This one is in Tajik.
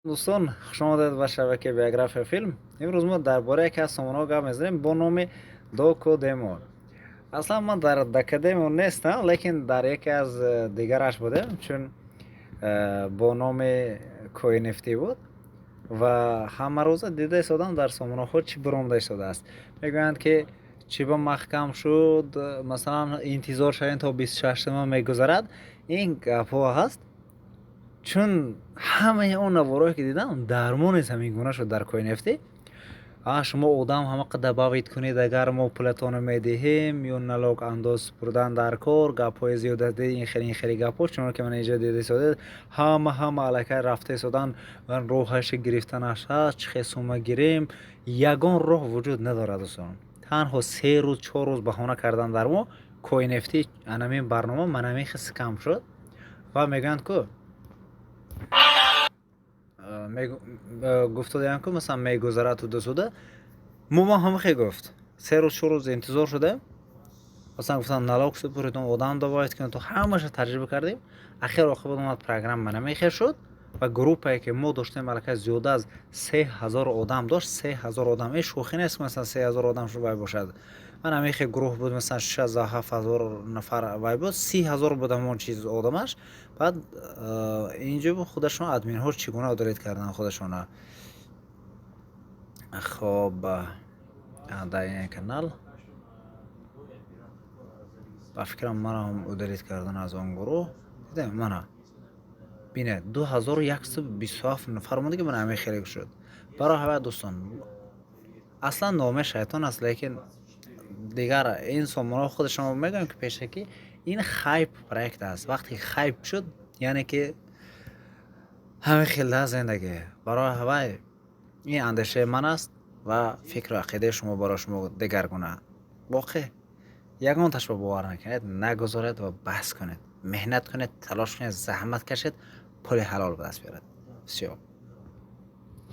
Дӯстон, хушомадед ба шабакаи Биография Филм. Имрӯз мо дар бораи яке аз сомонаҳо гап мезанем бо номи Докодемо. Аслан ман дар Докодемо нестам, лекин дар яке аз дигараш будем, чун бо номи CoinFT буд ва ҳамарӯза дида истодам, дар сомонаҳо чӣ биромада истодааст. Мегӯянд, ки чӣ ба маҳкам шуд, масалан, интизор шавем, то 26-ума мегузарад. Ин гапҳо ҳаст, чун ҳамаи он наворое ки дидам, дармон низ ҳамин гуна шуд дар CoinFT. Шумо одам ҳамақа добавить кунед, агар мо пулатонро медиҳем, ё налог андоз супурдан дар кор, гапҳои зиёдатӣ, ин хеле, ин хеле гапҳо, чуноне ки ман инҷа дида истодед, ҳама аллакай рафта истодан, роҳаши гирифтанаш ҳаст, чӣ хел сумма гирем. Ягон роҳ вуҷуд надорад, дӯстон. Танҳо 3 рӯз, 4 рӯз баҳона кардан дар мо CoinFT, анамин барнома манамин хел скам шуд ва мегӯянд ку, гуфтодаям ку, масалан, мегузарад туда-суда. Мо ҳама хел гуфт, 3 рӯз, 4 рӯз интизор шудем, масалан, гуфтам, налог супуридем, одам добавить кунем, то ҳамаша таҷриба кардем. Ахир оқибат омад, программа намехел шуд ва группае ки мо доштем, аллакай зиёда аз 3000 одам дошт. 3000 одам э шӯхӣ нест, масалан, 3000 одам вай бошад. Ман ҳамин гурӯҳ буд, масалан, 67 ҳазор нафар вай буд, 30 000 буд ҳамон чиз одамаш. Баъд инҷо худашон админҳо чӣ гуна удалить кардан худашона. Хоб, дар ин канал, ба фикрам, маро удалить кардан аз он гурӯҳ. Дидем, мана бинед, 2127 нафар монда, ки ман ҳамин хеле шуд. Барои ҳавай, дӯстон, аслан номи шайтон аст, лекин дигар ин сомонаҳо худашон мегӯям, ки пешакӣ ин хайп проект аст. Вақте хайп шуд, яъне ки ҳамин хелда зиндагӣ. Барои ҳавай ин андешаи ман аст ва фикру ақидаи шумо барои шумо дигаргуна. Воқеъ ягонташро бовар накунед, нагузоред ва баҳс кунед, меҳнат кунед, талош кунед, заҳмат кашед, пули ҳалол ба даст биёред. Всё.